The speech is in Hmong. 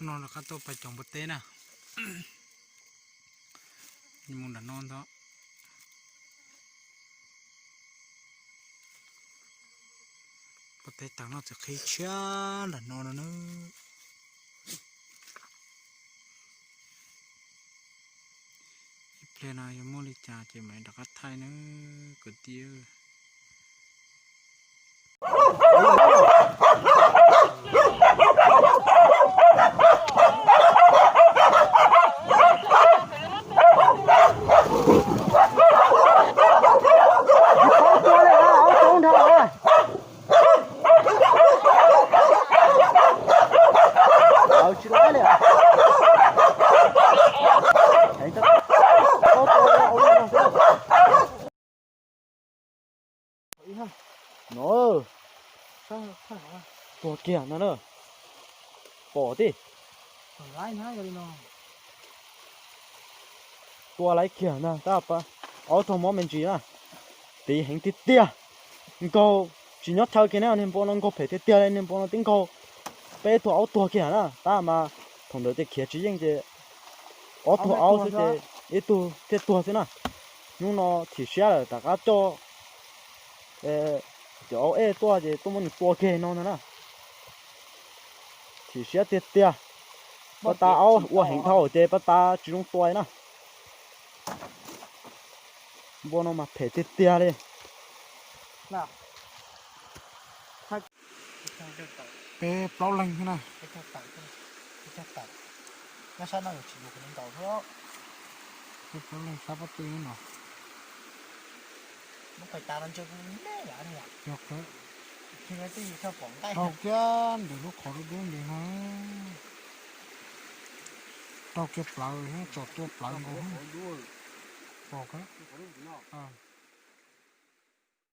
No rov qab tuaj pais caum npua teb na. Mus nram no ntag. Npua teb tag no txiv qhib tshiab nram no no na. Ib pliag no yuav muaj li cas ces mam rov qab thaij nawb kwv tij. No, tuag kiag no na. Pom tib, tua laib kiag ntag tab, aub tuag mob me ntsis na. Tiv heev tiag tiag. Nkaug, tsis nyob chaw kiag na, niag npua no nkaug phem tiag tiag li, niag npua no twb nkaug peb tug aub tuag kiag na tab mas thaum ntawd ces khiav tsis yeej ces ob tug aub xwb ces ib tug thiaj tuag xwb na. Hnub no chim siab lawm rov qab coj cov aub ej tuaj ces tuaj muab nws tua kiag no ntag na. Chim siab tiag tiag. Pab tab aub ua heev dhau ces pab tab tsis zoo tua na. Npua no mas phem tiag tiag li. Peb plaub leeg xwb na. Peb plaub leeg sab pob tw no. Yog, dhau kiag ntawm lub qhov dub dub ntawd no. Dhau kiag plawv, tsom tua plawv nkaus. Pom kawg.